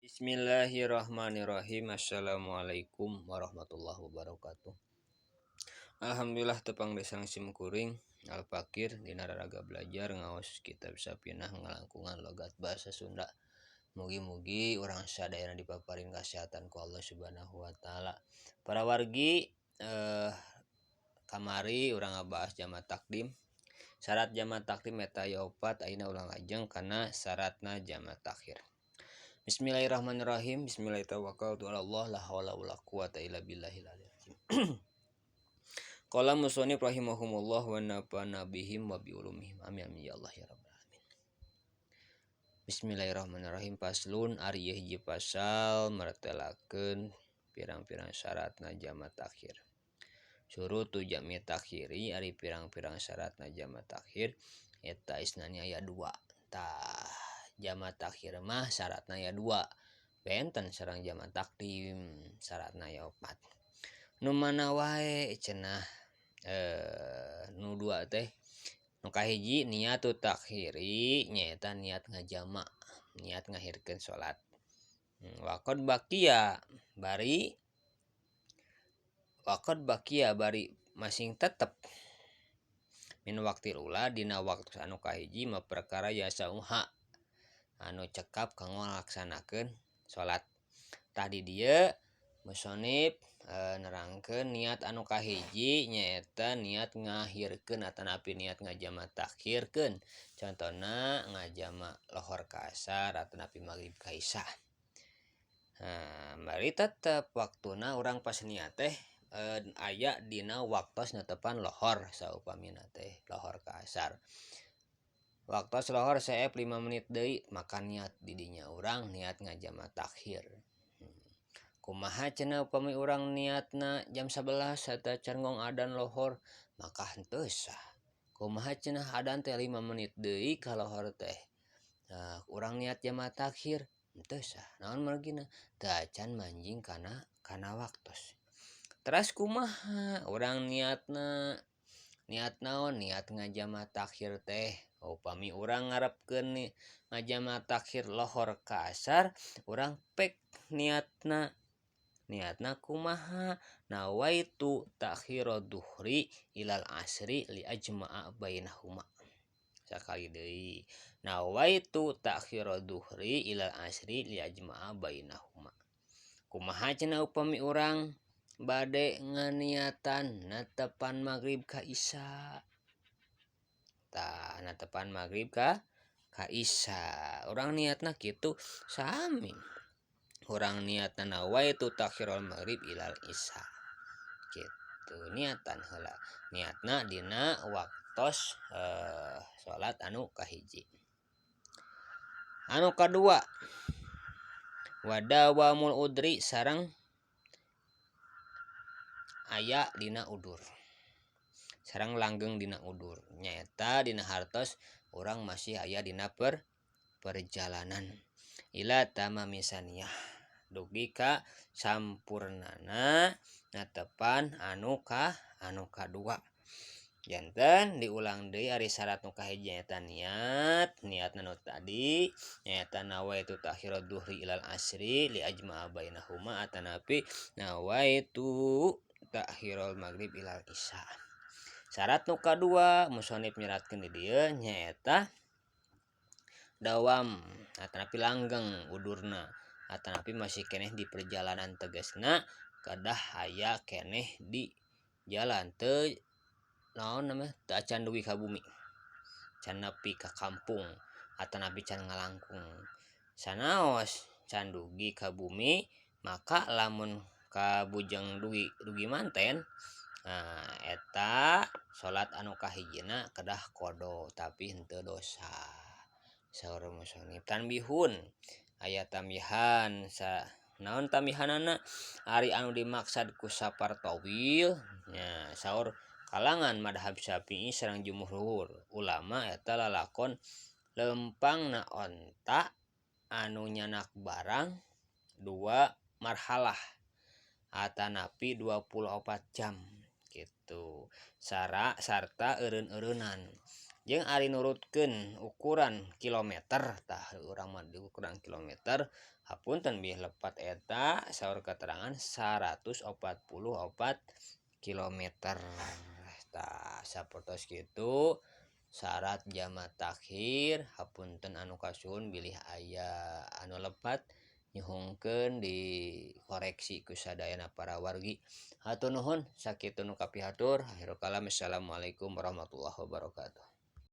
Bismillahirrahmanirrahim. Assalamualaikum warahmatullahi wabarakatuh. Alhamdulillah, tepang deui sareng sim kuring Al Fakir dina raraga belajar ngaos kitab Safinah, ngalangkungan logat bahasa Sunda. Mugi-mugi urang sadayana dipaparin kesehatan ku Allah Subhanahu wa Taala. Para wargi, kamari urang ngabahas jama takdim. Syarat jama takdim eta aya opat. Ayeuna urang lajeng kana syaratna jama takhir. Bismillahirrahmanirrahim. Bismillahirrahmanirrahim. Allah, la haula wala quwata illa billahil aliyil azim. Qala musannif rahimahumullah wa nafa'ana bihim wa bi ulumihim. Amin amin ya Allah ya rabbal alamin. Bismillahirrahmanirrahim. Faslun, ari ieu hiji pasal martelakeun pirang-pirang syaratna jama takhir. Syurutu jami takhiri, ari pirang-pirang syaratna jama takhir eta isnani, aya dua. Tah, jama takhir mah syaratna aya dua, benten sareng jama takdim syaratna aya opat. Nu mana wae cenah? Nu dua teh, nu kahiji niatu takhiri, nyaeta niat ngajama, niat ngahirkeun salat. Waqad baqiya, bari waqad baqiya, bari masing tetep, min waktil ula, dina waktu anu kahiji, ma perkara yasauha, anu cekap kanggo ngalaksanakeun salat. Tadi dieu musonif nerangkeun niat anu kahiji, nyaeta niat ngahirkeun atanapi niat ngajama takhirkeun, contona ngajama lohor ka asar atanapi maghrib ka isya. Nah, bari tetep waktuna urang pas niat teh aya dina waktos netepan lohor. Saupamina teh lohor ka asar, waktu lohor seep 5 menit deui, maka niat didinya urang niat ngajama takhir. Kumaha cenah upami urang niatna jam 11 saacan ngong adan lohor? Maka henteu sah. Kumaha cenah adan teh 5 menit deui ka lohor teh? Nah, urang niat jama takhir henteu sah. Naon margina? Teu acan manjing kana kana waktos. Teras kumaha urang niatna? Niat naon? Niat ngajama takhir teh, upami urang ngarepkeun nih ngajama takhir lohor ka asar, urang pek niatna. Niatna kumaha? Nawaitu takhira duhri ilal asri li ajma'a bainahuma. Sakali deui, nawaitu takhira duhri ilal asri li ajma'a bainahuma. Kumaha cenah upami urang bade nganiatan netepan maghrib ka isya? Tah, netepan maghrib ka ka isya, urang niatna kitu, sami urang niatna nawaitu takhirul maghrib ilal isya gitu. Niatan heula, niatna dina waktos salat anu kahiji. Anu kadua, wadawamul udri, sareng aya dina udur, sareng langgeng dina udur, nyaeta dina hartos urang masih aya dina perjalanan, ila tamami saniyah, dugi ka sampurnana netepan anu kadua. Janten diulang deui, ari syarat nu kahiji nyaeta niat. Niatna nu tadi nyaeta nawaitu takhirud duhri ilal asri li ajma'a bainahuma atanapi nawaitu takhirul maghrib ilal isya. Syarat nu kadua musonif nyeratkeun di dieu nyaeta dawam atanapi langgeng udurna atanapi masih keneh di perjalanan, tegasna kedah aya keneh di jalan, teu naon namanya, teu acan dugi ka bumi, can nepi ka kampung atanapi can ngalangkung. Sanaos can dugi ka bumi, maka lamun ka bujeng dugi dugi manten, nah, eta salat anu kahijina kedah qadha tapi henteu dosa, saur musonif. Tanbihun, aya tambihan sa. Naon tambihanana? Ari anu dimaksad ku safar tawil nya, saur kalangan madhab Syafi'i sareng jumhur ulama, eta lalakon lempangna onta anu nyanak barang dua marhalah atanapi 24 jam gitu, sara sarta eureun-eureunan, jeung ari nurutkeun ukuran kilometer. Tah, urang mah di ukuran kilometer. Hapunten bilih lepat eta saur keterangan 144 kilometer. Tah sapertos kitu syarat jama takhir. Hapunten anu kasuhun bilih aya anu lepat, nyuhunkeun dikoreksi ku sadayana para wargi. Hatur nuhun, sakitu nu kapihatur. Akhirul kalam, assalamualaikum warahmatullahi wabarakatuh.